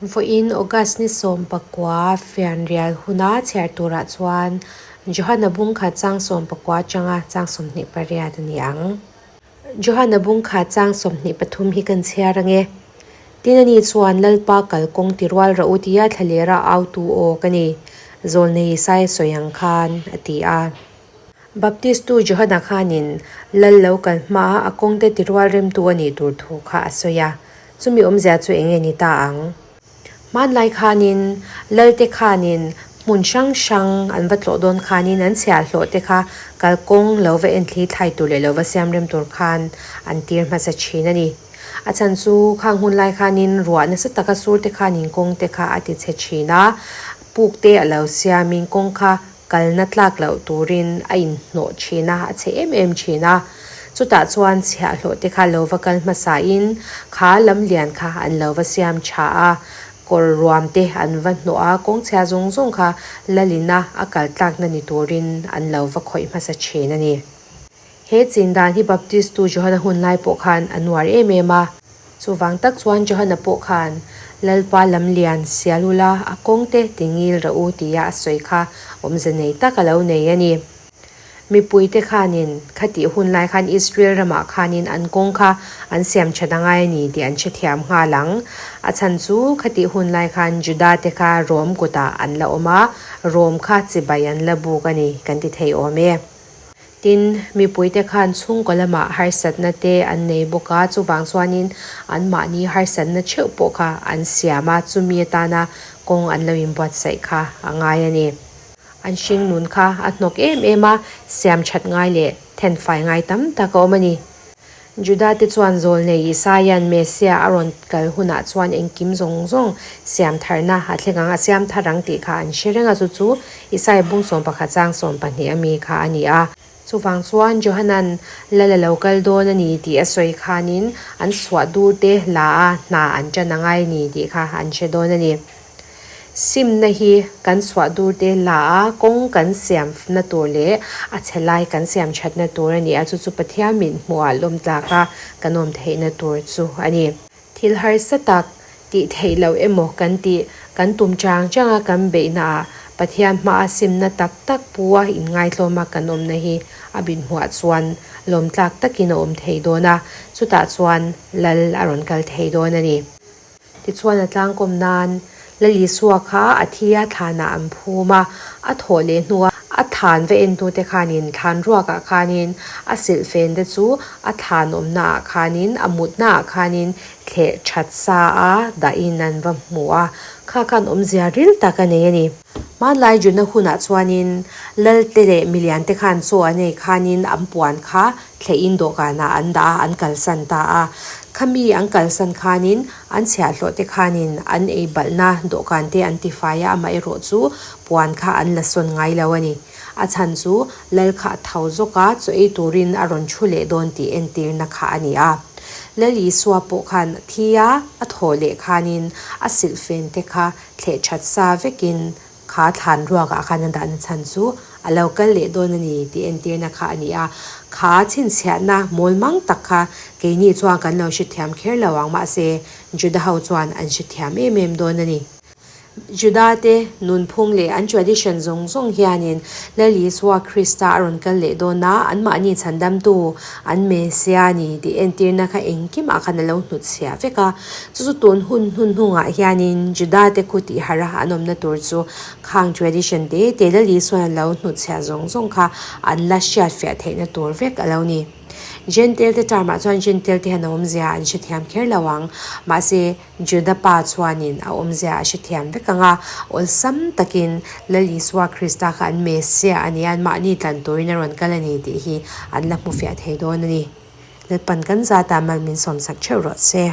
Vawiin August ni 19 fianrial huna chhiar turah chuan Johana bung khat chang 19 atanga chang 28 a ni ang. Johana bung khat chang 23 hi kan chhiar ange. Tin ani chuan Lalpa kalkawng ti rual rawh u tia thlalera autu aw ka ni, Zawlnei Isaia sawi ang khan, a ti a. Baptistu Johana khanin Lal lo kal hmaa a kawngte ti rual remtu a nih tur thu kha a sawi a. Chumi awmzia chu eng nge ni ta ang? Hmanlai khanin Lalte khanin hmun hrang hrang an va tlawh dawn khanin an chhiahhlawh te kha kalkawng lo va enthli thlai tur leh lo va siam rem tur khan an tir hmasa thin a ni. A chhan chu khang hun lai khanin ruah nasa taka sur te khanin kawng te kha a ti chhe thin a, puk te a lo siamin kawng kha Kalna tlak loh turin a inhnawh thin a, a chhe em em thin a. Chutah chuan chhiahhlawh te kha lo va kal hmasain kha lamlian kha an lo va siam tha a, kawr ruam te an va hnawh a, kawngchhia zawng zawng kha lalina a kal tlakna ni turin an lo va khawih hmasa thin a ni. He chin dan hi Baptistu Johana hun lai pawh khan a nuar em em a. Chuvang tak chuan Johana pawh khan, Lalpa lamlian sial ula, a kawngte ti ngil rawh u tia a sawi kha awmze nei tak a lo nei a ni. Mipuite khanin khatih hun lai khan Israel ramah khanin an kawng kha an siam that a ngai a ni tih an hrethiam nghal ang. A chhan chu khatih hun lai khan Juda te kha Rom kutah an la awm a, Rom kha chibai an la buk a ni kan ti thei awm e. Tin, mipuite khan chhungkaw lamah harsatna te an nei bawk a, chuvang chuanin anmahni harsatna theuh pawh kha an siam a, chumi atana kawng an lo inbuatsaih kha a ngai a ni. An hringnun kha a hnawk em em a, siam that ngai leh thenfai ngai tam tak a awm a ni. Juda te chuan Zawlnei Isaia'n Messiah a rawn kal hunah chuan engkim zawng zawng siam tharna a thleng ang, a siam thar ang tih kha an hre reng a, chu chu Isaia bung 11 chang 12 a mi kha a ni a. Chuvang chuan Johanan Lal a lo kal dawn a ni tih a sawi khanin an suah dur te la a hna an ṭan a ngai a ni tih kha an hre dawn a ni. Simna hi kan chhuah dur te la a, kawng kan siamna tur leh a chhe lai kan siam thatna tur a ni a, chu chu Pathian mit hmuhah lawm tlaka kan awm theihna tur chu a ni. Thil harsa tak tih theih loh emaw kan tih kan tum chang chang a kan beihnaah Pathian hmaa simna tak tak pu a inngaitlawma kan awmna hi a bin hmuah chuan lawm tlak takin a awm thei dawn a, chutah chuan Lal a rawn kal thei dawn a ni. Tichuan a tlangkawm nan Lal Isua kha a thi a thlanah an phum a, a thawh leh hnua a thlan va entute khanin thlan ruakah khanin a silhfen te chu a thlan awmnaah khanin a mutnaah khanin thleh that sa a dahin an va hmu a, kha khan awmzia ril tak a nei a ni. Hmanlai Juna hunah chuanin Lalte leh miliante khan chaw an ei khanin an puan kha Thleiin dawhkanah an dah a, an kalsan ta a. Khami an kalsan khanin an chhiahhlawh te khanin an ei balhna dawhkan te an tifai a, amaherawh chu puan kha an la sawn ngai lo a ni. A chhan chu Lal kha a tho zawk a, chaw ei turin a rawn thu leh dawn tih entirna kha a ni a. Lal Isua pawh khan thi a, a thawh leh khanin a silhfen te kha thleh that sa vekin Kha thlan ruakah khan a dahna chhan chu a lo kal leh dawn a ni tih entirna kha a ni a. Kha chhinchhiahna mawlmang tak kha keini chuan kan lo hrethiam kher lo ang mahse Juda ho chuan an hrethiam em em dawn a ni. Juda te nunphung leh an tradition zawng zawng hianin Lal Isua Krista a rawn kal leh dawn a, anmahni chhandamtu an Messiah a ni tih entirna kha engkimah khan a lo hnutchhiah vek a. Chu chu tun hun hun hnungah hianin Juda te khu tih harh a an awmna tur chu khang tradition te te Lal Isuan a lo hnutchhiah zawng zawng kha an la hriatfiah theihna tur vek a lo ni. Jentail te term-ah chuan Jentail te hian a awmzia an hrethiam kher lo ang. Mahse, Juda pa chuanin a awmzia a hrethiam vek ang a, awlsam takin Lal Isua Krista kha an Messiah a ni a, anmahni tlan turin a rawn kal a ni tih hi an la hmufiah thei dawn a ni. Lalpan kan zata mal min sawmsak theuh rawh se.